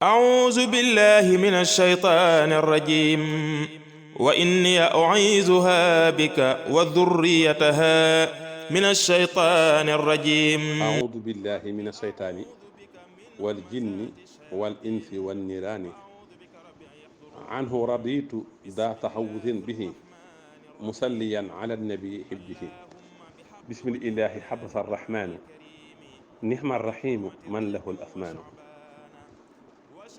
أعوذ بالله من الشيطان الرجيم وإني أعيذها بك وذريتها من الشيطان الرجيم. أعوذ بالله من الشيطان والجن والإنس والنيران عنه رضيت ذا تحوذ به مسليا على النبي حبه بسم الإله حبس الرحمن نعم الرحيم من له الأثمان.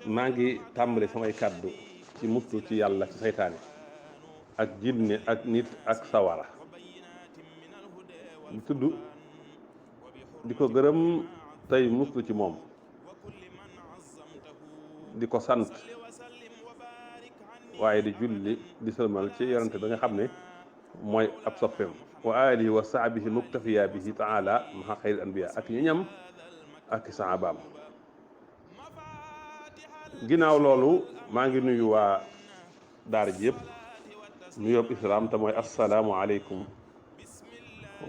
maa ngi tàmbali samay kàddu ci muslu ci yàlla ci seytaane ak jinne ak nit ak sawara di tudd di ko gërëm tey muslu ci moom di ko sant waaye di julli di sëlmal ci yonente ba nga xam ne mooy ab soppeem wa alihi wa sahbihi muktafiya bihi taala maha xayril anbiya ak ñoñam ak sahabaam. ginnaaw loolu maa ngi nuyu waa daara ji yëpp nuyoob islaam te mooy assalaamu aleykum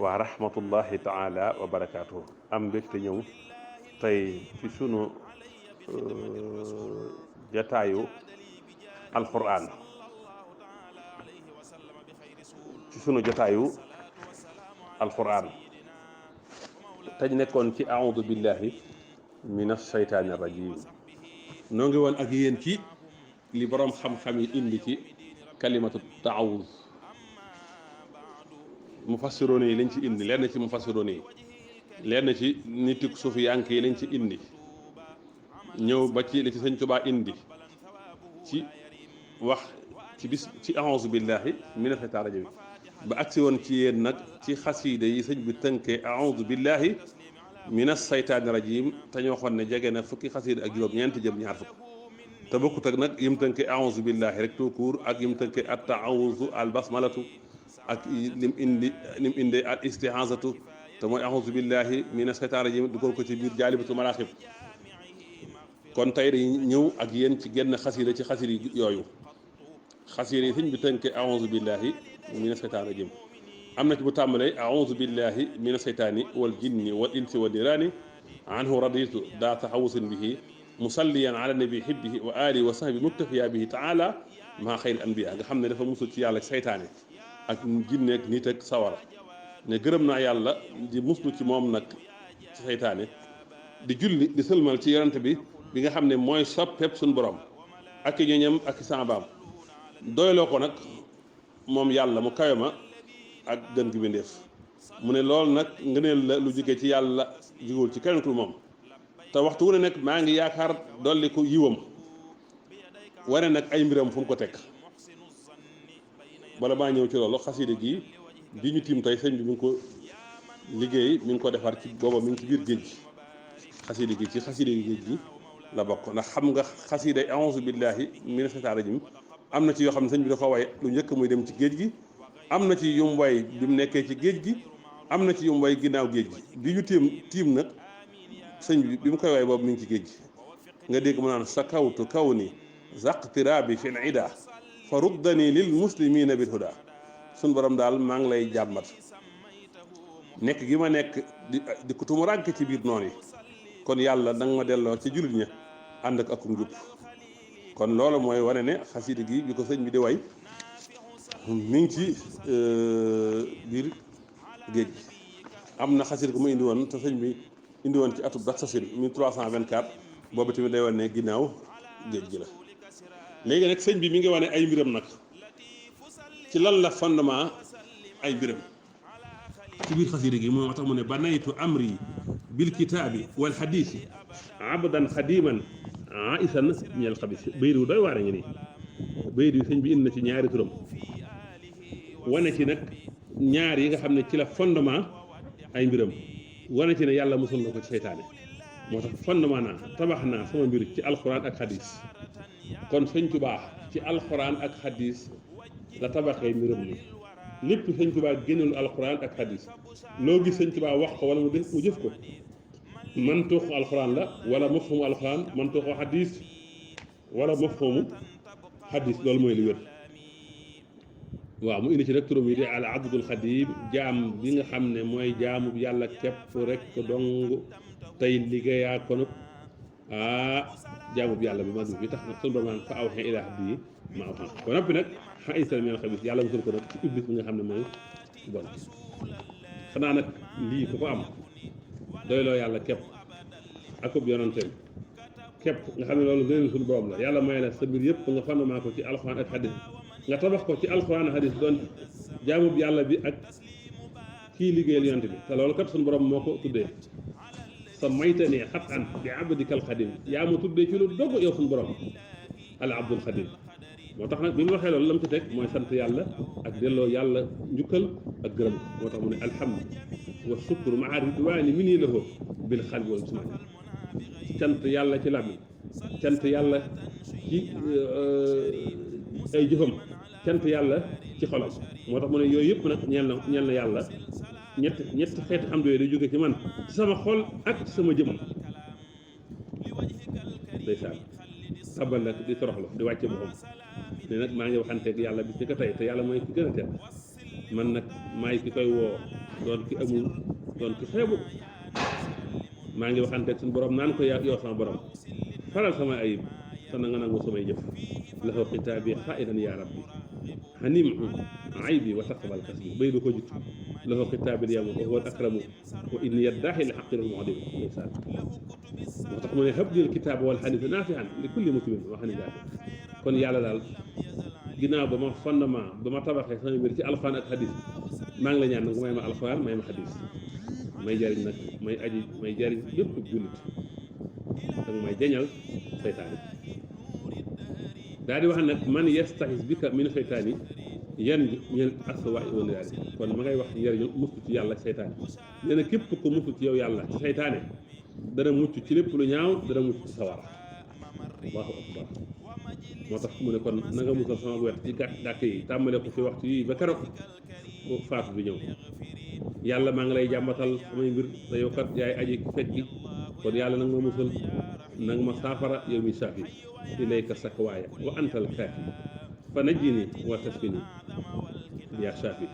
wa rahmatullahi taala wa barakaatuhu. am mbégte ñëw tey ci sunu jataayu alquran tañ nekkoon ci aoudu billahi min ashaytaani rajim. noo ngi woon ak yéen ci li boroom xam-xam yi indi ci kalimatu taawuz. mufassiroon yi lañ ci indi lenn ci mufassiroon yi lenn ci nituk sufiyank yi lañ ci indi ñëw ba ci li ci sëñ Tuubaa indi ci wax ci bis ci a'uuzu billahi mina shaytaani rajiim ba agsi woon ci yéen nag ci xasiida yi sëñ bi tënkee a'uuzu billahi mina saytaani rajim te ñoo waxoon ne jege na fukki xasiida ak juróom ñeent jëm ñaar fukk te bokkut ak nag yim tënkee a'uuzu billahi rek tout court ak yim tënkee at taawuzu al basmalatu ak lim indi al istihaazatu te mooy a'uuzu billahi mina saytaani rajim dugal ko ci biir jaalibatu maraaxib. kon tey dañuy ñëw ak yéen ci genn xasiida ci xasiida yooyu xasiida yi sëñ bi tënkee a'uuzu billahi mina saytaani rajim am na ci bu tàmbalee a'uuzu billahi mina seytaani wal jinni wal insi wa niraani anhu raditu daa taxawusin bihi musalliyan ala nabi hibbihi wa alihi wa sahbi muktafiya bihi taala maa xayri anbiya nga xam ne dafa musul ci yàlla seytaane ak jinne ak nit ak sawara ne gërëm naa yàlla di muslu ci moom nag ci seytaane di julli di sëlmal ci yonent bi nga xam ne mooy soppeeb suñu borom ak i ñoñam ak i saabaam doyloo ko nag moom yàlla mu kawe ma ak gën gi bindeef mu ne loolu nag ngëneel la lu jóge ci yàlla jugul ci kenn ku moom te waxtu wu ne nekk maa ngi yaakaar dolli ko yiwam wane nag ay mbiram fu mu ko teg. bala maa ñëw ci loolu xasiida gi bi ñu tiim tey sëñ bi mi ngi ko liggéey mi ngi ko defar ci booba mi ngi ci biir géej gi. xasiida gi ci xasiida géej gi la bokk ndax xam nga xasiida a'uuzu billahi mina shaytaani rajim am na ci yoo xam ne sëñ bi da ko way lu njëkk muy dem ci géej gi. am na ci yum way bi mu nekkee ci géej gi am na ci yum way ginnaaw géej gi bi ñu tiim nag sëñ bi mu koy way boobu mi ngi ci géej gi nga dégg mu naan sa kawtu kaw ni zaqtiraabi fil ida fa ruddani lil muslimina bil huda. suñ borom daal maa ngi lay jàmbat nekk gi ma nekk di ko tumu rànk ci biir noonu yi kon yàlla danga ma delloo ci jullit ña ànd ak akum njub. kon loolu mooy wane ne xasida gi bi ko sëñ bi di way mi ngi ci biir géej gi. am na xasida ko mu indi woon te sëñ bi indi woon ci atub Daxasin 1324 boobu tamit day wane ne ginnaaw géej gi la. léegi nag sëñ bi mi ngi wane ay mbiram nag ci lan la fondement ay mbiram ci biir xasida gi moo tax mu ne banaytu amri bil kitaabi wal xadiisi abdan xadiman aisan ñeel xabis bayit wu doy waar ngi nii. bayit wi sëñ bi indi na ci ñaari turam wane ci nag ñaar yi nga xam ne ci la fondement ay mbiram wane ci ne yàlla musul na ko ci seytaane. moo tax fondement naa tabax naa sama mbir ci alxuraan ak xadis. kon sëñ Tuubaa ci alxuraan ak xadis la tabaxee mbiram ni lépp sëñ Tuubaa génnelu alxuraan ak xadis loo gis sëñ Tuubaa wax ko wala mu jëf ko man tuuxu alxuraan la wala mafhumu alxuraan man tuuxu xadis wala mafhumu xadis loolu mooy li wér. waaw mu indi ci nag turam yi di al abdul xadim jaam bi nga xam ne mooy jaamu yàlla képp rek dong tey liggéeyaa ko nag jaamu bi yàlla bi mag bi tax nag sunu borom naan fa awxee ilaa abdihi maa awxaa ba noppi nag xaisal minal xabiis yàlla musul ko nag ci iblis bi nga xam ne mooy bon xanaa nag lii ku ko am doyloo yàlla képp akub yonanteem képp nga xam ne loolu ngëneel suñu borom la yàlla may la sa mbir yëpp nga fondement ko ci alxuraan ak xadis nga tabax ko ci alxuraan ak xadis doon jaamu bi yàlla bi ak kii liggéeyal yonent bi te loolu kat suñu borom moo ko tuddee sa maytani xat an bi abdikal xadim yaa ma tuddee ci lu dogg yow suñu borom al abdul xadim moo tax nag bi mu waxee loolu la mu ci teg mooy sant yàlla ak delloo yàlla njukkal ak gërëm ko moo tax mu ne alhamdu wa sukru maa ridwaani minii lahu bil xalbi wal jismaani cant yàlla ci làmmiñ cant yàlla ci ay jëfam cant yàlla ci xolam moo tax mu ne yooyu yëpp nag ñeel na yàlla ñetti xeeti xam yooyu day jóge ci man ci sama xol ak ci sama jëm ndeysaan sabal nag di toroxlu di wàcce boppam ne nag maa ngi waxanteeg yàlla bis ni ko tey te yàlla mooy ki gën a tedd man nag maay ki koy woo doon ki amul doon ki xeebu maa ngi waxanteeg suñu borom naan ko yow sama borom faral sama ayib te na nga nangu samay jëf lahu xitaabi xaidan yaa rabbi xanim aybi wa taqabal kasbi bay du ko jut lahu xitaabil yawma wa huwa al akramu wa inni yaddaaxi li xaqil mu'dim ndeysaan moo tax mu ne habdil kitaaba wal xadiisa naafi'an li kulli muslimin wa xani jaafi kon yàlla daal ginnaaw ba ma fondement ba ma tabaxee sama mbir ci alxuraan ak xadis maa ngi la ñaan nag may ma alxuraan may ma xadis may jariñ nag may jariñ lépp jullit danga may jañal seytaane daal di wax nag man yastaxis bika min seytaani yan ñel aswaay wa nidaali kon ma ngay wax njëriñu mucc ci yàlla seytaane nee na képp ko mucc ci yow yàlla ci seytaane dana mucc ci lépp lu ñaaw dana mucc ci sawara allahu akbar moo tax mu ne kon na nga musal sama wet ci gàkk yi tàmbale ko ci waxtu yii ba keroog ko faatu bi ñëw yàlla maa ngi lay jàmbatal samay mbir te yow kat yaay aji fekk gi kon yàlla nag ma musal nag ma saafara yow mi saafi ilayka sakwaaya wa antal kaafi fa najjini wa tasfini yaa saafi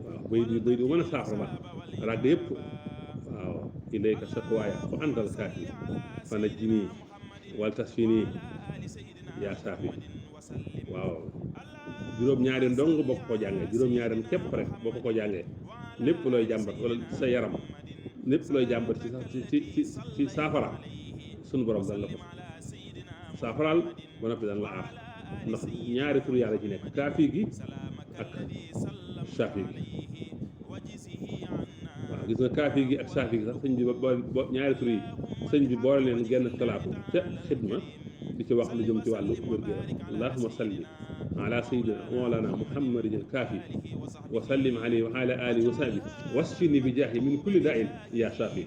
waaw bay du mën a saafara ma ràgg yëpp waaw ilayka sakwaaya wa antal kaafi fa najjini wal tasfini yaa saafi waaw juróom-ñaari ndong boo ko jàngee juróom-ñaari képp rek boo ko jàngee lépp looy jàmbat wala sa yaram lépp looy jàmbat ci saafara sunu borom dal la ko saafaraal ba noppi daan la aar ndax ñaari tur yàlla ci nekk kaafi gi ak saafi gi waaw gis nga kaafi gi ak saafi gi sax sëñ bi ba ñaari tur yi sëñ bi boole leen genn talaatu ca xidma di ci wax lu jëm ci wàllu wér-gu-yaram allahumma salli ala sayyidina mawlana muhammadin al kaafi wa sallim alayhi wa ala alihi wa sahbi wasfini bi jaahi min kulli daa'in yaa shaafi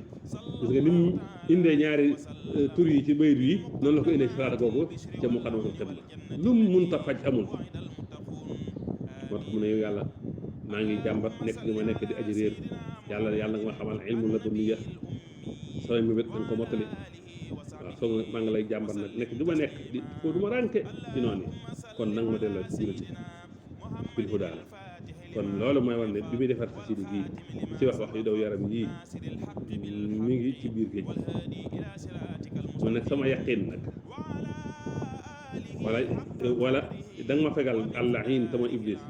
gis nga ni mu indee ñaari tur yi ci baydu yi noonu la ko indee ci salaata googu ca muqaddamatul xidma lu mu munta faj amul moo tax mu ne yow yàlla maa ngi jàmbat nekk gi ma nekk di aji réer yàlla nga ma xamal ilmu ladunniya samay mébét danga ko mottali waaw soog maa ngi lay jàmbat nag nekk du ma nekk di ko du ma rànke ci noonu kon nanga ma delloo ci jullit bil hudaa la kon loolu mooy wane ne bi muy defar xasida gii ci wax yu daw yaram yii mi ngi ci biir géej mu nag sama yaqin nag wala da nga ma fegal àllahin sama iblis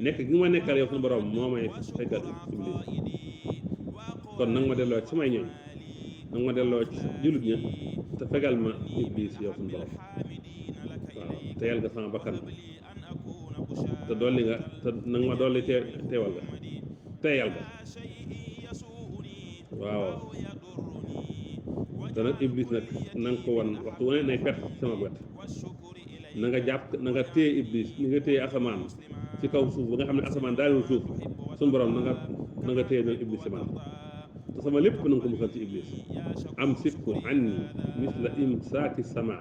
nekk gi ma nekkal yow suñu borom moo may fegal iblis kon nanga ma delloo ci samay ñooñ nanga ma delloo ci jullit ña te fegal ma iblis yow suñu borom waaw teyal nga sama bakkan te dolli nga te nanga ma dolli teewal nga teyal nga waaw te nag iblis nag na nga ko wan waxtu wane nay perte sama wet na nga jàpp na nga téye iblis ni nga téye asamaan ci kaw suuf ba nga xam ne asamaan daanul suuf suñu borom na nga téye noonu iblis ci man te sama lépp na nga ko musal ci iblis am sikku anni misla imsaaki sama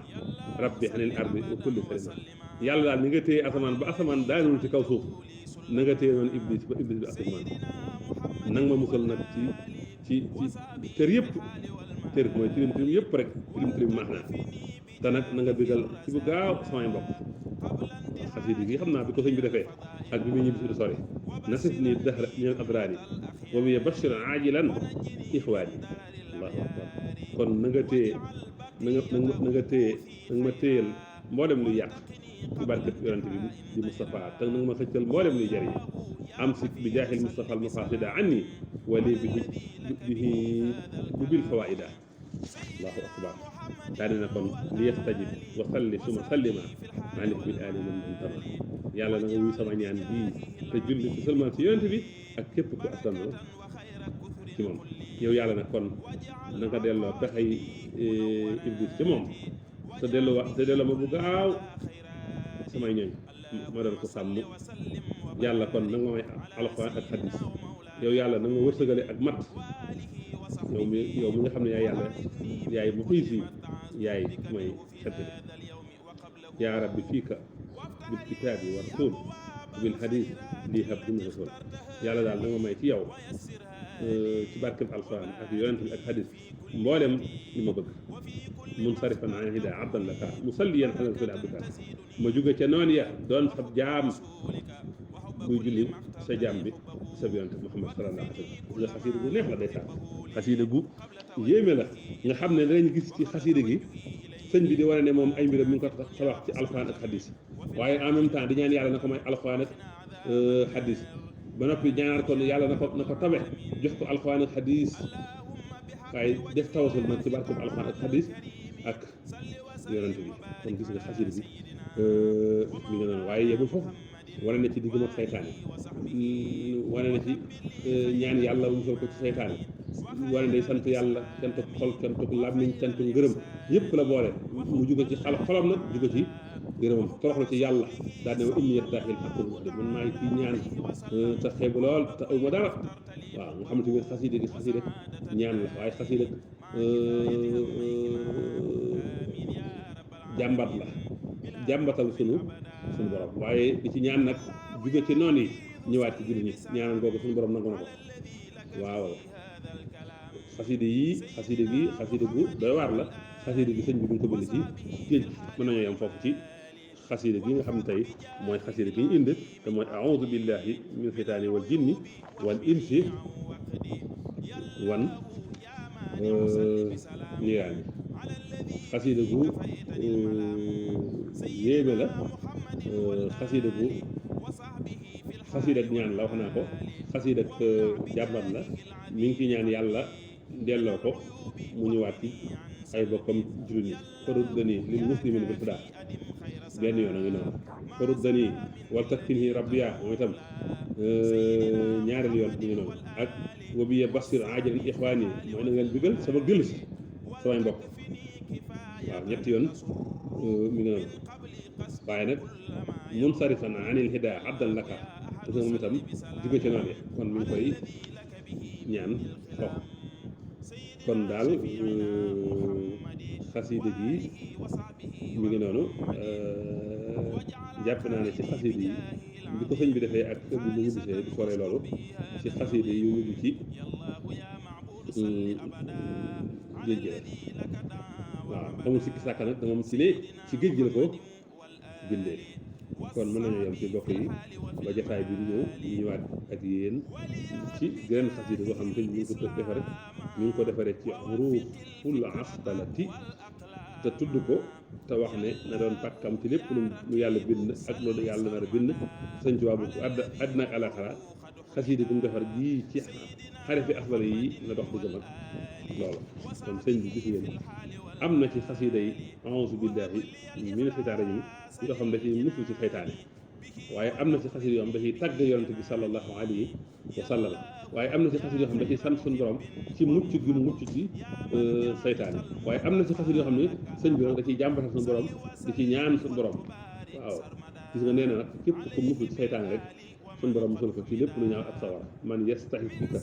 rabbi anil ardi wa kulli kalima yàlla daal ni nga téye asamaan ba asamaan daanul ci kaw suuf na nga téye noonu iblis ba iblis bi asamaan nang ma musal nag ci kër yëpp kër mooy tilim tilim yëpp rek tilim maax naa te nag na nga bigal ci bu gaaw samay mbokk xasida gi xam naa bi ko sëñ bi defee ak bi muy ñibbi si du sori nasif nii dahra min al adraari wa bi bashir ajilan ixwaani allahu akbar kon na nga téye na nga téye na nga ma téyel mboolem luy yàq ci barkeb yonent bi di Moustapha te na nga ma xëccal mboolem luy jëriñ am si bi jaaxil Moustapha al mafasida anni wali bihi bil fawaida allahu akbar daane na kon li yastajib wa salli suma sallima malik bil ali man tama yàlla na nga wuy sama ñaan bii te julli ci seulement ci yonent bi ak képp ku askanoo ci moom yow yàlla nag kon na nga delloo pexey iblis ci moom te delloo ma bu gaaw samay ñooñ ma doon ko sàmm yàlla kon na nga may alxuraan ak xadis yow yàlla na nga wërsëgale ak mat yow mi nga xam ne yaay yàlla yaay mu xiis yi yaay may xettali yaa rabbi fiika bil kitaabi wa rasul bil hadis lii hab dina rasul yàlla daal na nga may ci yow ci barkeb alxuraan ak yonent bi ak hadis mboolem li ma bëgg mun sarifan an hida abdan laka musalliyan ala rasul abdika ma jóge ca noonu ya doon sab jaam buy julli sa jaam bi sa yonent Muhammad sallallahu alayhi wa sallam nga xasiida gu neex la day taal xasiida gu yéeme la nga xam ne danañ gis ci xasiida gi sëñ bi di wane ne moom ay mbiram mi ngi ko tabax ci alxuraan ak xadis waaye en même temps di ñaan yàlla na ko may alxuraan ak xadis ba noppi ñaanaat ko yàlla na ko tabe jox ko alxuraan ak xadis waaye def tawasul nag ci barkeb alxuraan ak xadis ak yonent bi kon gis nga xasiida bi mi nga noonu waaye yebul foofu wane na ci diggam ak seytaane wane na ci ñaan yàlla musal ko ci seytaane wane day sant yàlla cantuk xol cantuk làmmiñ cantuk ngërëm yëpp la boole mu jóge ci xolam nag jóge ci ngërëmam toroxlu ci yàlla daal ne wa inni yattaqil haqqul muhdim man maa ngi ciy ñaan te xeebu lool te aw ma dara waaw nga xamante ne xasiida gi xasiida ñaan la waaye xasiida jàmbat la jàmbatal sunu borom waaye di ci ñaan nag jóge ci noonu yi ñëwaat ci jullit ñi ñaanal googu sunu borom nangu na ko waaw xasida gu doy waar la xasida gi sëñ bi duñ ko bind ci géej gi mën nañoo yem foofu ci xasida gi nga xam ne tey mooy xasida gi ñu indi te mooy a'uudu billahi min seytaani wal jinni wal insi wan niiraani xasida gu yéeme la xasida ak ñaan la wax naa ko xasida ak jàmbat la mi ngi ci ñaan yàlla delloo ko mu ñëwaat ci ay bokkam jullit ñi faruddani lil muslimin bil hudaa benn yoon a ngi noonu faruddani wal takfinhi rabbiya moom itam ñaareel yoon mi ngi noonu ak wabiya basir ajalan ixwaani mooy na ngeen bigal sama gël si samay mbokk waaw ñetti yoon mi ngi noonu waaye nag mun sarifan anil hida abdan laka te moom itam jóge ci noonu kon mi ngi koy ñaan foofu kon daal xasida gi mi ngi noonu jàpp naa ne ci xasida yi bi ko sëñ bi defee ak bi mu ñibbisee du sore loolu ci xasida yu mujj ci géej gi la waaw amul sikki sàkka nag moom ci ne ci géej gi la ko bindee kon mën nañoo yem ci mbokk yi ba jotaay bi di ñëw ñu ñëwaat ak yéen ci geneen xasida boo xam ne ñu ngi ko defaree ci xuruuful asqalati te tudd ko te wax ne na doon pàkkam ci lépp lu yàlla bind ak loolu yàlla nar a bind sëñ Tuubaa bu ko àddina ak alaxira xasida bu mu defar jii ci xarifi asbala yi la dox di gëm ak loolu kon sëñ bi gis ngeen am na ci xasida yi a'uuzu billaahi mina shaytaani rajiim yoo xam ne da ciy musul ci seytaane waaye am na ci xasida yoo xam ne da ciy tàgg yonent bi sallallahu alayhi wa sallam waaye am na ci xasida yoo xam ne da ciy sant suñu borom ci mucc gi mu mucc ci seytaane waaye am na ci xasida yoo xam ne sëñ bi nag da ciy jàmbatal suñu borom da ciy ñaan suñu borom waaw gis nga nee na nag képp ku musul ci seytaane rek suñu borom musul ko ci lépp lu ñaaw ak sawara man yastahis bika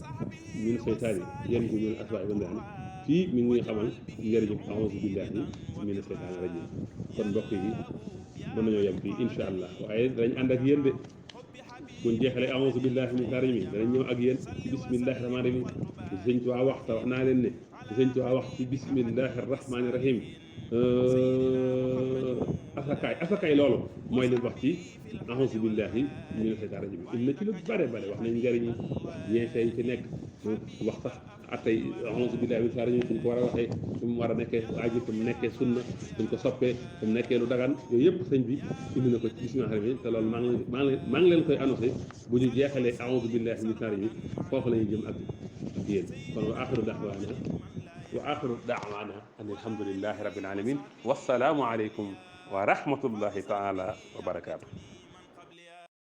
min seytaani yanju min aswaa'i wan fii mi ngi xamal njëriñu a'uuzu billaahi mina seytaani rajiim kon mbokk yi mën nañoo yem fii incha allah waaye danañ ànd ak yéen de buñ jeexalee a'uuzu billaahi mina seytaani rajiim danañ ñëw ak yéen ci bismillaahi rahmaani rahiim di sëñ Tuubaa wax te wax naa leen ne di sëñ Tuubaa wax ci bismillaahi rahmaani rahiim asakaay loolu mooy li wax ci a'uuzu billaahi mina seytaani rajiim il na ci lu bare wax nañ njëriñ wax bien yi ci nekk wax sax atay a'uuzu billaahi mina seytaani rajiim suñ ko war a waxee fu mu war a nekkee aju fu mu nekkee sunna fu ñu ko soppee fu mu nekkee lu dagan yooyu yëpp sëñ bi indi na ko ci bismillah rahmaan rahim te loolu maa ngi leen koy annoncé bu ñu jeexalee a'uuzu billahi min shaytaani rajiim foofu la ñuy jëm ak yéen kon wa aaxiru da'waana an alhamdulillahi rabbil aalamiin wassalaamu aleykum wa rahmatullahi taala wa barakaatu